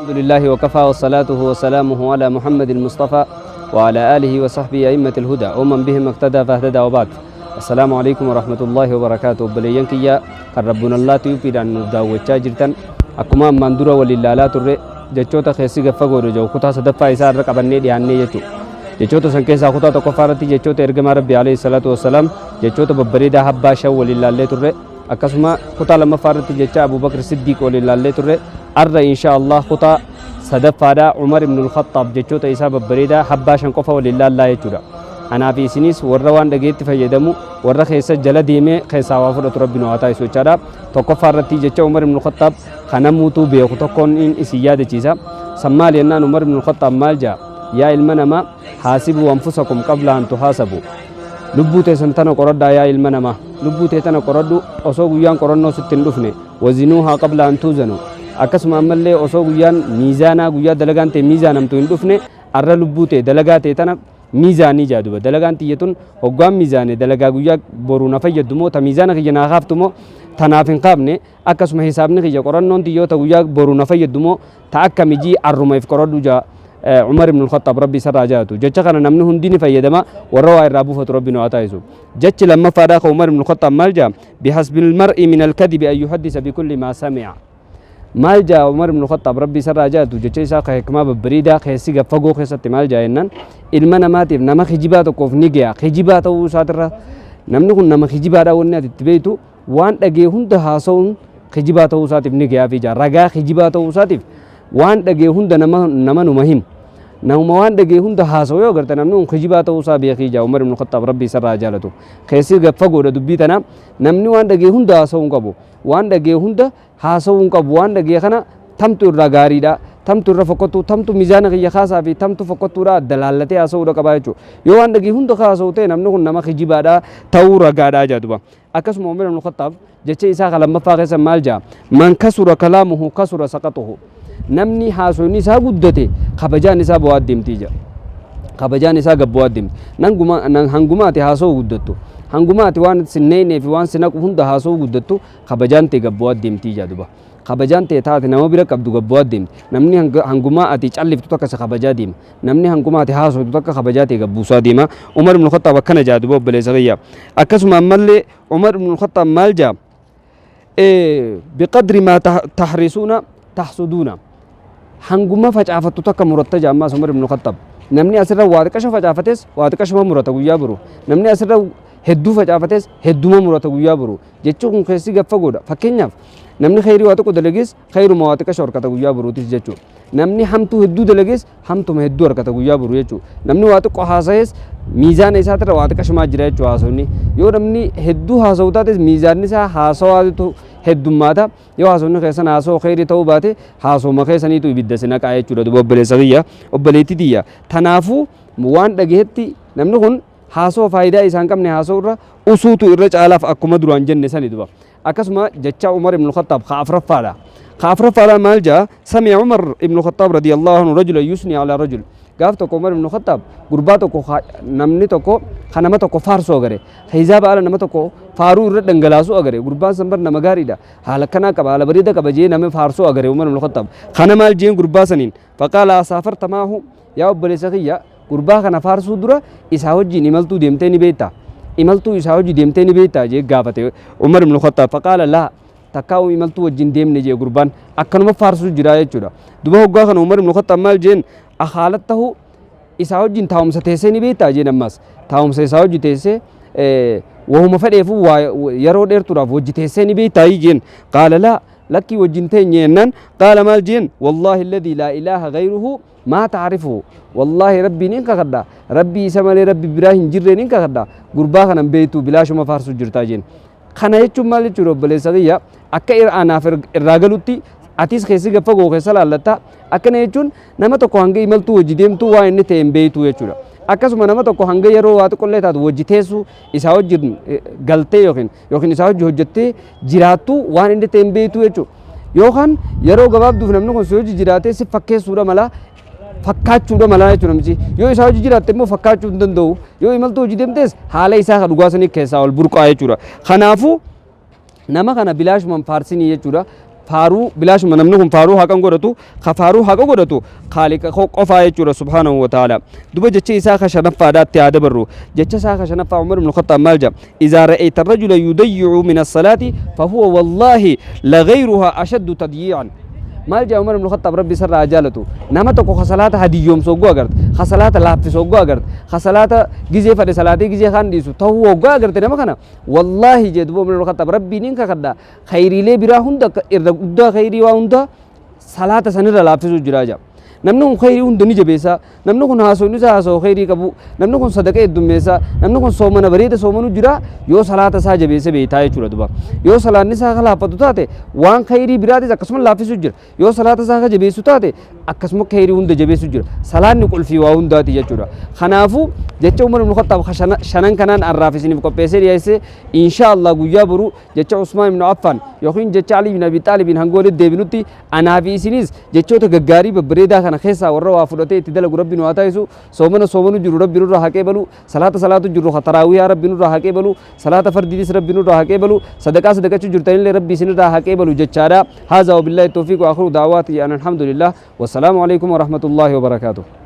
الحمد لله وكفى والصلاة وسلامه على محمد المصطفى وعلى آله وصحبه أئمة الهدى ومن بهم اقتدى فاهتدى وبعد. السلام عليكم ورحمة الله وبركاته. Obboleeyyan kiyya kan Rabbuun Allah tuyuufiidhaan nuuf daawwachaa jirtan, akkuma ammaan dura waliin laalaa turre, jechoota keessi gaffa godhu jiru kutaa sadaffaa isaa irra qabannee dhiyaannee jechuudha. Jechoota san keessaa kutaa tokkoffaa irratti jechoota ergamaa Rabbi alayhi salaatu wassalaam, jechoota babbareedaa habbaa shan waliin laallee turre. Akkasuma kutaa lammaffaa irratti jecha Abubakar Siddiiq waliin laallee turre. Arra insha Allah kutaa sadaffaadhaa Umar ibn al-Khattaab jechoota isaa babbareedaa habbaa shan qofa waliin laallaa jechuudha. Anaa fi isinis warra waan dhageetti fayyadamu, warra keessa jala deemee keessaa waa fudhatu Rabbi nu haa taasisu jechaadha. Tokkoffaa irratti jecha Umar ibn al-Khattaab kan namuutuu beeku tokkoon isin yaadachiisa. San maali jennaan, Umar ibn al-Khattaab maal jaa? "Yaa ilma namaa, haasibuu anfusakum qabla an tuhaasabu." Lubbuu teessan tana qoradhaa. Yaa ilma namaa, lubbuu tee tana qoradhu osoo guyyaan qorannoo sitti hin dhufne. Wazinuuhaa qabla an tuuzanu. Akkasuma ammallee osoo guyyaan miizaanaa, guyyaa dalagaan tee miizaanamtu hin dhufne, arra lubbuu tee, dalagaa tee tana miizaanii jaaduba. Dalagaan tiyya tun hoggaan miizaane, dalagaa guyyaa boruu na fayyaddu moo, ta miizaana kiyya naa kaaftu moo, tanaaf hin kaafne? Akkasuma hisaabni kiyya, qorannoon tiyyoota guyyaa boruu na fayyaddu moo, ta akka mijii arruma if qoradhu jaa Umar ibn al-Khattab, Rabbi isarraa jaalatu. Jecha kana namni hundi ni fayyadama, warra waa irraa buufatu Rabbi nu haa taasisu. Jechi lammaffaadhaa ka Umar ibn al-Khattab maal jaa? Bihasbil mar'i min al-kadhibi an yuhaddisa bikulli maa sami'a. Maal jaa Umar ibn al-Khattab, Rabbi isarraa jaalatu? Jecha isaa ka hikmaa babbareedaa keessi gaffagoo keessatti maal jaa jennaan, ilma namaatiif nama kijibaa tokkoof ni ga'a kijibaa ta'uu isaatirra. Namni kun nama kijibaadha wanni ati itti beektu, waan dhagee hunda haasa'uun kijibaa ta'uu isaatiif ni gahaa fi jaa. Ragaa kijibaa ta'uu isaatiif waan dhagee hunda nama numa himu, namuma waan dhagee hunda haasa'u yoo agarte, namni kun kijibaa ta'uu isaa beekii jaa Umar ibn Khattaab, Rabbi isarraa jaalatu. Keessi fagoodha dubbii tana. Namni waan dhagee hunda haasa'uu hin qabu, waan dhagee hunda haasa'uu hin qabu. Waan dhagee kana tamtu irraa gaariidha, tamtu irra fokkottuu, tamtu mizaana kiyya kaasaa fi tamtu fokkottuudha adda laallatee haasa'uudha qabaa jechuudha. Yoo waan dhagee hunda haasa'u ta'e, namni kun nama kijibaadha ta'uu ragaadhaa jaa duba. Akkasuma Umar ibn Khattaab jecha isaa ka lammaffaa keessa maal jaa? Man kasura kalaamuhu kasura saqatuhu. Namni haasofni isaa guddate kabajaan isaa bu'aa deemtii jaa. Kabajaan isaa gabbu'aa deemti. Nanguma hanguma ati haasa'u guddattu, hanguma ati waan sinneynee fi waan sinaqu hunda haasa'u guddattu, kabajaan ta'e gabbu'aa deemtii jaa duba. Kabajaan ta'e taate nama bira qabdu gabbu'aa deemti. Namni hanguma ati calliftu takka si kabajaa deema. Namni hanguma ati haasoftu takka kabajaa ta'e gabbuusaa deema. Umar ibn Khattaab akkana jaa duba, obboleessa kiyya. Akkasuma ammallee Umar ibn Khattaab maal jaa? Biqadri maa tahrisuuna tahsuduuna. Hanguma facaafattu takka muratta jaa ammaas Umar ibn Khattaab. Namni asirra waa xiqqasho facaafates waa xiqqashuma murata guyyaa boru. Namni asirra hedduu facaafates hedduma murata guyyaa boru. Jechuun kun keessi gaffa godha. Fakkeenyaaf, namni kheyrii waa tokko dalagees kheyruma waa xiqqasho harkata guyyaa boruutis jechuudha. Namni hamtuu hedduu dalagees hamtuma hedduu harkata guyyaa boru jechuudha. Namni waa xiqqoo haasahes miizaana isaatirra waa xiqqashumaa jira jechuudha haasawni. Yoo namni hedduu haasa'u taates miizaanni isaa haasawaatu heddummaata. Yoo haasawni keessan haasawaa kheyrii ta'uu baate, haasawuma keessaniitu ibidda si naqaa jechuudha duba, obboleessa kiyya, obboleettii tiyya. Tanaafuu waan dhagahetti namni kun haasawaa faayidaa isaan qabne haasawuu irra usuutu irra caalaaf, akkuma duraan jenne sani duba. Akkasuma jecha Umar ibn Khattaab ka afraffaadha. Ka afraffaadha maal jaa? Sami'a Umar ibn Khattaab radiyallahu anhu rajulan yusni ala rajul. Gaaf tokko Umar ibn Khattaab gurbaa tokko, namni tokko ka nama tokko faarsuu agare. Hizaaba ala nama tokko faaruu irra dhangalaasuu agare. Gurbaan san bar nama gaariidha. Haala akkanaa qaba, haala bareeda qaba jee nama faarsuu agare Umar ibn Khattaab. Kana maal jeen gurbaa saniin? Faqaala asaafarta maahu? Yaa obboleessa kiyya, gurbaa kana faarsuu dura isaa wajjin imaltuu deemtee ni beektaa? Imaltuu isaa wajji deemtee ni beektaa jee gaafate Umar ibn Khattaab. Faqaala laa, takkaa imaltuu wajjin deemne jee. Gurbaan akkanuma faarsuu jira jechuudha. Duba hoggaa kana Umar ibn Khattaab maal jeen? Akaalat ta'uu isaa wajjin taa'umsa teessee ni beektaa jeen. Ammas taa'umsa isaa wajji teessee, wahuma fedheefuu yeroo dheertuudhaaf wajji teessee ni beektaa jeen. Qaala laa, lakkii wajjin teenye jennaan, qaala maal jeen? Wallaahi alladhii laa ilaaha gayruhu maa taarifu. Wallaahi Rabbiin hin kakadha, Rabbii isa malee Rabbi biraa hin jirreen hin kakadha, gurbaa kanan beektu, bilaashuma faarsuu jirtaa jeen. Kana jechuun maal jechuudha, obboleessa kiyya? Akka anaaf irraa galutti, atis keessi gaffa goo keessa laallatta. Akkana jechuun nama tokko hanga imaltuu hojii deemtuu waa inni ta'e hin beektu jechuudha. Akkasuma nama tokko hanga yeroo waa xiqqollee taatu hojii teessu, isaa wajjin galtee yookiin isaa hojii hojjettee jiraattu, waan inni ta'e hin beektu jechuudha. Yookaan yeroo gabaabduuf namni kun si hojii jiraatee si fakkeessuudha mala, fakkaachuudha mala jechuudha namichi. Yoo isaa hojii jiraatte immoo fakkaachuu hin danda'u. Yoo imaltuu hojii deemtes haala isaa ka dhugaa sanii keessaa ol burqaa jechuudha. Kanaafuu nama kana bilaashumaan faarsinii jechuudha. Faaruu bilaashuma namni kun faaruu haqan godhatu, ka faaruu haqa godhatu Khaaliqa qofaa jechuudha subhaanahu wa ta'ala. Duba jecha isaa ka shanaffaadhaatti haa dabarru. Jecha isaa ka shanaffaa Umar ibn Khattaab maal jedha? Izaa ra'ayta rajula yudayyi'u min as-salaati fahuwa wallaahi laghayruhaa ashaddu tadyii'an. Maal jedha Umar ibn Khattaab, Rabbi isarraa haa jaalatu? Nama tokko ka salaata hadiyyoomsu hogguu agarte, ka salaata laaffisu hogguu agarte, ka salaata gizee fadhe salaatee gizee kaan dhiisu ta'uu hogguu agarte, nama kana wallaahi jedhe duba Umar ibn Khattaab, Rabbiin hin kakadha, khayriilee biraa hunda irra guddaa khayrii waa hunda salaata sanirra laaffisuu jira jedha. Namni kun khayrii hunda ni jabeessa. Namni kun haasofni isaa haasawaa khayrii qabu. Namni kun sadaqa heddummeessa. Namni kun soomana bareeda soomanu jira. Yoo salaata isaa jabeesse beektaa jechuudha duba. Yoo salaanni isaa laaffatu taate, waan khayrii biraatis akkasuma laaffisuu jira. Yoo salaata isaa ka jabeessu taate, akkasuma khayrii hunda jabeessu jira. Salaanni qulfii waa hundaati jechuudha. Kanaafuu jecha Umar ibn Khattaab shanan kanaan arraaf isiniif qopheessee dhiyeesse. Insha Allah guyyaa boruu jecha Usmaan ibn Affaan yookiin jecha Ali ibn Abi Xaalibiin hanga walitti deebinutti, anaa fi isinis jechoota gaggaarii babbareedaa kana keessaa warra waa fudhatee itti dalagu Rabbi nu haa taasisu. Soomana soomanu jiru Rabbi nurraa haa qeebalu. Salaata salaatu jiru taraawiyaa Rabbi nurraa haa qeebalu. Salaata fardiitis Rabbi nurraa haa qeebalu. Sadaqaa sadaqachuu jirtanillee Rabbi isinirraa haa qeebalu jechaadha. Haazaa wabillaahi tawfiiq wa akhiru da'awaati an alhamdulillah. Wassalaamu alaikum warahmatullaahi wabarakaatuh.